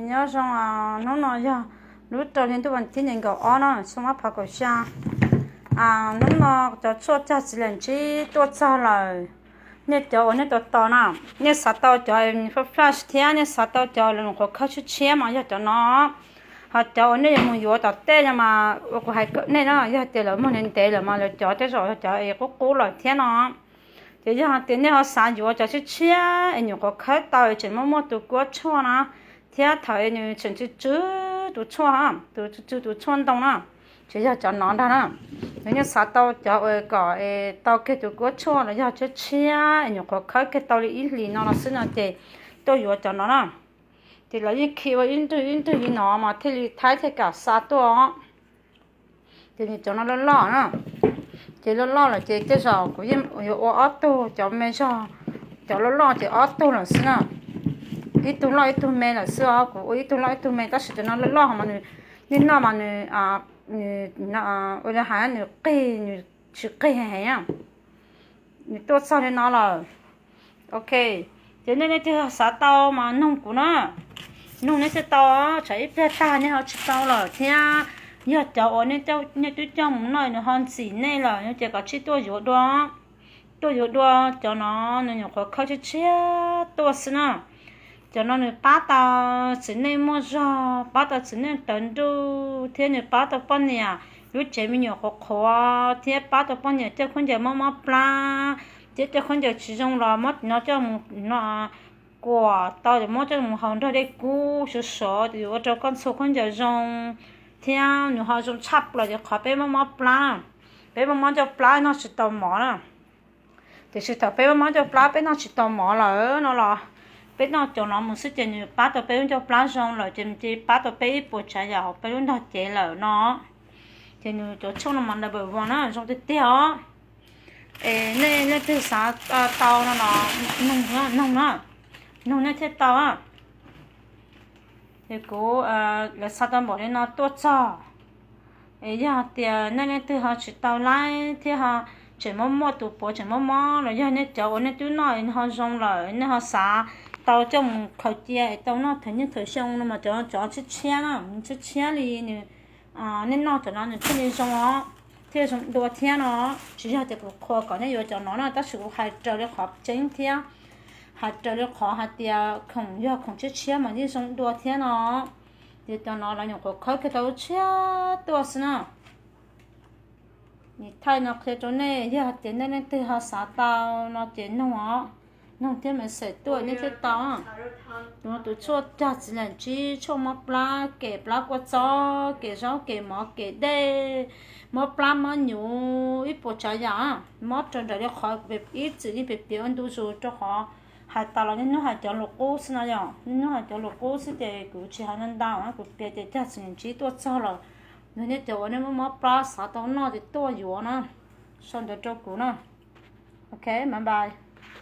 Nyob zoo, hnub no yog lub rau hli ntuj vas thib nees nkaum ob no, xyoo ob phav kaum xya. Hnub no cov tshuaj cag txiv lam tsib tuaj txog lawm. Nej cov uas nej tos tos na, nej xav tau cov flash thiab nej xav tau cov lus nyuam qhuav khawb tshiab tshiab mas yog cov no. Ho cov uas nej yuav mus yuav tom tej no mas ua kuv hais kom nej na, yog tias lawv muag ntev ntev lawm mas lawv cov tej zaum yog cov es qub qub lawm thiab no. Ces yog tias nej ho xav yuav cov tshiab tshiab es nyuam qhuav khawb tau es tseem muaj muaj tus kuab tshuaj na, thiab thaum es nws tseem tsw tsw tus tshuaj, tus tsw tsw tus tshuaj ntoo na, ces yog cov no ntag na. Yog nej xav tau cov uas kom tau kiag tus kuab tshuaj los yog tshiab tshiab es nyuam qhuav khawb kiag tau li ib hlis no los xwb no ces tuaj yuav cov no na. Ces lawv yeej khi ua ib nrwg ib nrwg li no mas thiaj li thaib thiaj kam xa tuaj os. Ces nws cov no loj loj na, ces loj loj lawm ces tej zaum kuv yeej yuav ua ob tug cov me zog, cov loj loj ces ob tug lawm xwb na. Ib tug loj ib tug me lawm xwb os, kuv ua ib tug loj ib tug me tab sis cov no loj loj mas nws, nej noj mas nws, nws ua li hais nws qig, nws tsis qig heev na. Nws tuaj txog li no lawm. Ok, ces nej leej twg xav tau mas nug kuv na, nug nej thiaj tau, tsam ib pliag tag nej ho tsis tau lawm thiab. Yog cov uas nej twb coj mus noj nws ho ntxim nej lawm no ces kav tsij tuaj yuav dua, tuaj yuav dua. Cov no nws nyuam qhuav khawb tshiab tshiab tuaj xwb na. Cov no nws pab tau txiv neej muaj zog, pab tau txiv neej tawv nruj, thiab nws pab tau poj niam lub cev me nyuam qhuav qhuav, thiab pab tau poj niam coj khaub ncaws mob mob plab, thiab coj khaub ncaws tsis zoo los muab no coj mus no kuam tau, muab coj mus haus nrog dej kub sov sov ces yuav ua rau koj ntxhua khaub ncaws zoo, thiab nws ho zoo tshaj plaws ces qhov peb mob mob plab, peb mob mob ncauj plab noj tsis tau mov na. Tiam sis thaum peb mob mob ncauj plab peb noj tsis tau mov lawm no los peb noj cov no mus xwb ces nws pab tau peb lub ncauj plab zoo lawm ces nws cia li pab tau peb ib puas tsav yam hauv peb lub nrog cev lawm no. Ces nws cov tshuaj no mas number one na, zoo tiag tiag os. Es nej leej twg xav tau no los nug na, nug nej thiaj tau. Ces kuv, lawv xa tau npaum li no tuaj txog. Es yog tias nej leej twg ho tsis tau laib thiab ho tseem muaj muaj tus puav tseem mob mob los yog nej cov uas nej twb noj ho zoo lawm nej ho xav tau coj mus khaws cia es tau noj thawm niaj thawm xyoo no mas cov, cov tshiab tshiab na, tshiab tshiab li nws, nej noj cov no nws thiaj li zoo os, thiaj zoo dua thiab no. Tsis yog tias kuv qhuas kom nej yuav cov no na tab sis kuv hais raws li qhov tseeb thiab hais raws li qhov hais tias khoom yog khoom tshiab tshiab mas yeej zoo dua thiab no. Ces cov no lawv nyuam qhuav khawb kiag tau tshiab tuaj xwb na. Nim thaij no qhia rau nej, yog tias nej leej twg ho xav tau no ces nug os, nug thiab message tuaj nej thiaj tau. Tus no tus tshuaj cag txiv lam tsib, tshuaj mob plab, kem plab kua txob, kem zaub kem mov kem dej, mob plab mob nyuv ib puas tsav yam, mob raws nraim li qhov ib txwm yeej piav piav ua ntu zus rau qhov hais tas los niaj hnub hais cov lus qub xwb no yom, niaj hnub hais cov lus qub xwb ces kuv tsis hais ntau ntau, kuv piav tias cag txiv lam tsib tuaj txog lawm, nws nej cov uas nej muaj mob plab xav tau noj ces tuaj yuav na, sau ntawv rau kuv na. Ok, bye bye.